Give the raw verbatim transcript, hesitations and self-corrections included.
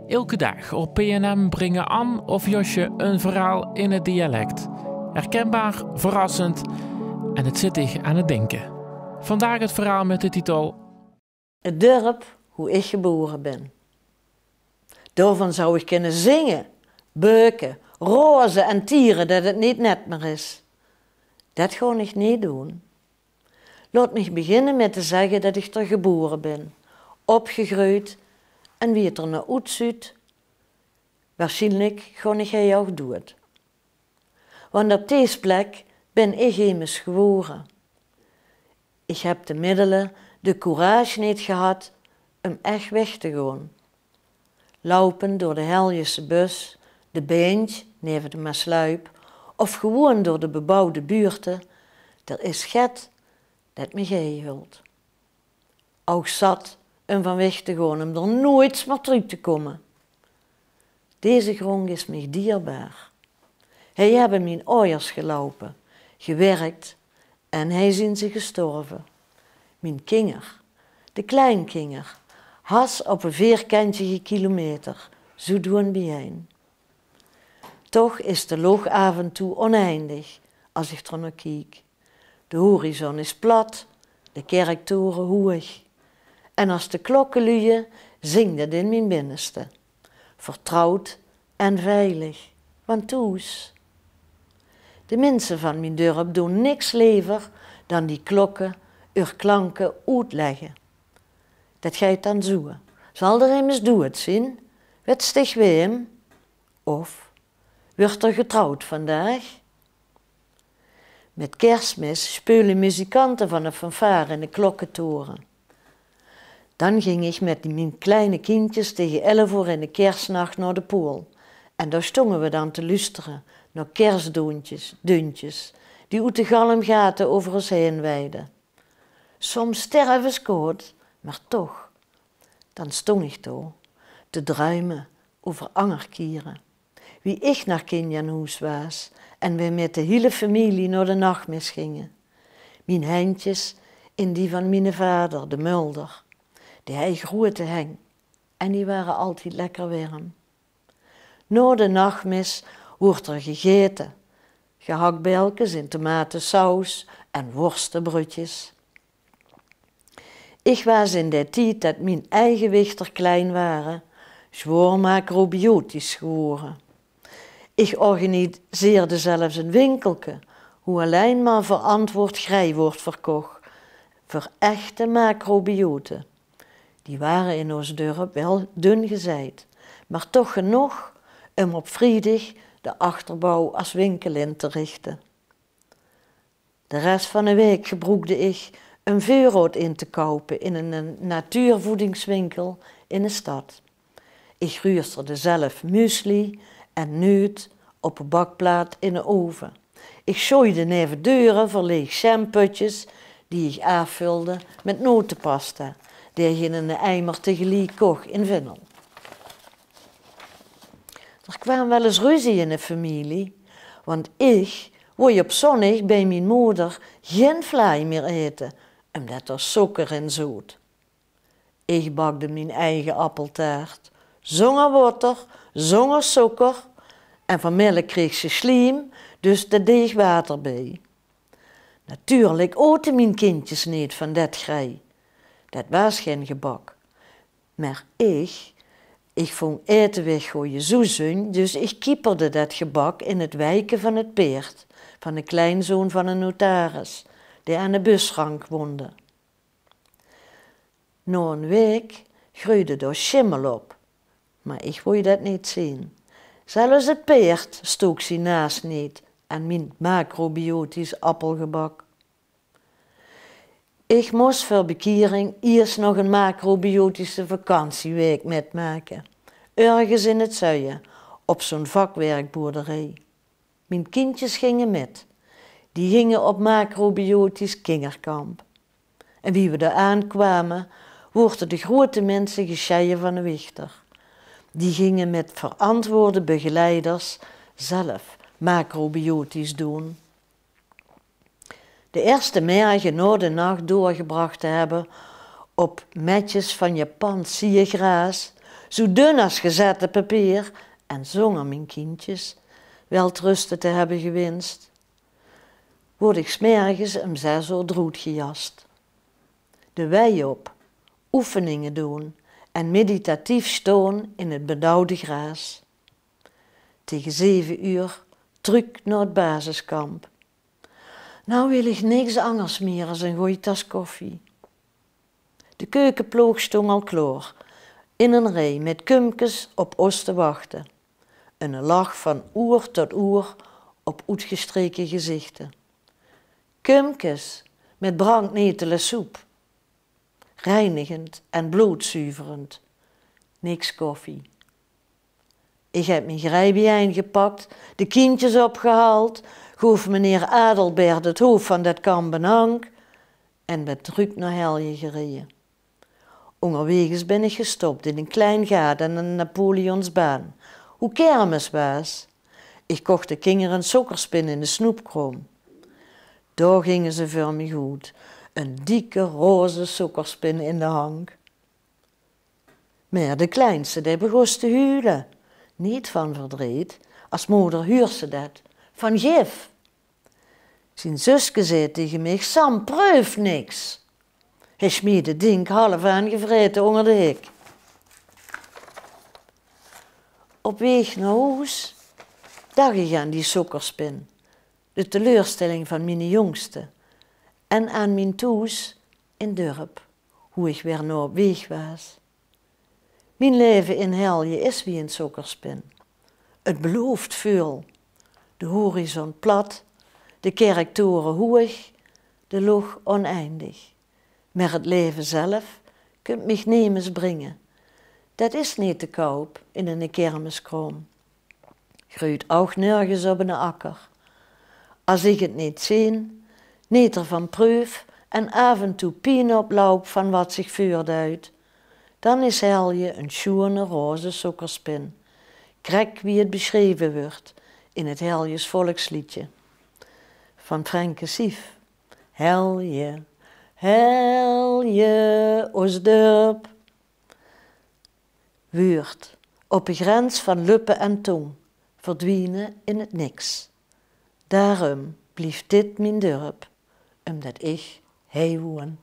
Elke daag op P N M bringe Ann of Josje een verhaal in het dialect. Herkenbaar, verrassend en het zit dich aan het denken. Vandaag het verhaal met de titel: Het dörp woe ich gebore bin. Daovan zou ich kinne zinge, beuke, roze en tiere det het neet net mier is. Det gaon ich neet doon. Laot mich beginne mit te zegge det ich d'r gebore bin, opgegreujd en wie het d'r nao oetzuut, waarsjienlik gaon ich hie ouch doead. Want op dees plek bin ich emes gewore. Ich heb de middele, de courage neet gehad um ech weg te gaon. Loupe door de Heljese bus, de Beentj, neve de Maasluip, of gewoeën door de bebouwde buurte, d'r is get det mich hie hult. Ouch zat um van weg te gaon, um d'r noeits mier trök te kómme. Deze grónd is mich dierbaar. Hie hebbe mien oajers geloupe, gewirkt en hie zien ze gestorve. Mien kinger, de kleinkinger, has op 'n veerkentjige kilometer, zoedoeën biejein. Toch is de loch aaf en toe oneindig as ich d'r nao kiek. De horizon is plat, de kerktore hoeg. En as de klokke luuje, zingk det in mien binneste. Vertrouwd en veilig, want thoes. De minse van mien dörp doon niks lever dan die klokke eur klanke oetlegge. Det geit dan zoeë: zal d'r emes doead zien? Wits dich weem? Of: wuuert d'r getrouwd vandaag? Mit Kersmis speule muzikante van de fanfare in de klokketore. Dan ging ich mit mien kleine kindjes tege elf oer in de kersnach nao de poel. En dao stónge we dan te lustere nao kersdeuntjes, deuntjes, die oet de galmgate euver ós heen weide. Soms sterveskoud, mer toch. Dan stóng ich dao te druime euver anger kiere. Wie ich nog kindj aan hoes waas en we mit de hiele femilie nao de nachmis ginge. Mien hendjes in die van miene vader, de mulder. Die hei groeëte heng en die ware altied lekker werm. Nao de nachmis woort d'r gegaete. Gehaktbelkes in tomatesaus en worstebrödjes. Ich waas in dae tied det mien eigewichter klein ware, zwaor macrobiotisch gewore. Ich organiseerde zelfs ein winkelke, woe allein mer verantwoord grei woort verkoch, veur echte macrobiote. Die ware in ós dörp wel dun gezeid, mer toch genóg um op vriedig de achterbouw as winkel in te richte. De res van de waek gebroekde ich um veurraod in te koupe in eine natuurvoedingswinkel in de stad. Ich ruusterde zelf muesli en nuut op de bakplaat in de ove. Ich sjoeide neve deure veur leeg sjampötjes die ich aafvulde mit notepasta, die ich in eine eimer tegeliek koch in Vinnel. D'r kwaam wel ins ruzie in de femilie, want ich woj op zonnig bie mien moder gein vlaai mier aete, umdet d'r sokker in zoot. Ich bakde mien eige appeltaart, zónger wotter, zónger sokker, en van melk kreeg ze sliem, dus det deeg water bie. Natuurlik ote mien kindjes neet van det grei. Det waas gein gebak. Mer ich, ich vóng aete weggoje zoeë zunj, dus ich kieperde det gebak in het weike van het peerd van de kleinzoon van eine notaris, dae aan de busrank woonde. Nao ein waek greujde dao sjimmel op, mer ich woj det neet zeen. Zelfs het peerd stook zien naas neet aan mien macrobiotisch appelgebak. Ich mós veur bekiering iers nog ein macrobiotische vakantiewaek mitmake, örges in het zuie, op zoeën vakwerkboerderie. Mien kindjes ginge mit. Die ginge op macrobiotisch kingerkamp. En wie we dao aankwame, woorte de groeëte minse gesjeie van de wichter. Die ginge mit verantwoorde begeleiders zelf macrobiotisch doon. De eerste merge nao de nach doorgebrach te hebbe op metjes van Japans sieëgraas, Zoe dun as gezette papeer en zonger mien kientjes welteruste te hebbe gewinst, woort ich 's mergens um zes oor droet gejast. De wei op, oefeninge doon en meditatief staon in 't benauwde graas. Tege zeve uur trök nao 't basiskamp. Now wil ich niks angers mier as 'n gooj tas koffie. De keukeploog stóng al klaor, in 'n rie mit kumkes op ós te wachte. 'Ne lach van oer tot oer op oetgestreke gezichte. Kumkes mit branknetelesoep. Reinigend en bloodzuverend. Niks koffie. Ich heb mien grei biejein gepak, de kientjes opgehaold, goof meneer Adelbert, 't hoof van det kamp, 'n hank en ben trök nao Helje gereje. Óngerweges bin ich gestop in 'n klein gaat aan de Napoleonsbaan, woe kermis waas. Ich koch de kinger 'n sokkerspin in de snoepkraom. Dao ginge ze veur mich oet, 'n dikke roze sokkerspin in de hank. Mer de kleinste, dae begós te hule. Neet van verdreet, as moder huurs se det, van gif. Zien zuske zag tege mich: "Sam, preuf niks." Hae smeet 't dink half aangevraete ónger de hik. Op weeg nao hoes dach ich aan die sokkerspin, de teleurstelling van miene jóngste en aan mien thoes in dörp, woe ich weer nao op weeg waas. Mien laeve in Helje is wie 'n sokkerspin. 't Beloof väöl. De horizon plat, de kerktore hoeg, de loch óneindig. Mer 't laeve zelf kunt mich nemes bringe. Det is neet te koup in 'ne kermiskraom. Greujt ouch nörges op 'nen akker. As ich 't neet zeen, neet d'rvan preuf en aaf en toe pien oploup van wat zich veurduit, dan is Helje 'n sjoeane roze sokkerspin, krek wie 't besjreve wuuert in 't Heljes volksleedje van Frenke Sief. Helje, Helje, ós dörp. Wuuert op de grens van luppe en tóng, verdwiene in 't niks. Daorum blief dit mien dörp, umdet ich hei woon.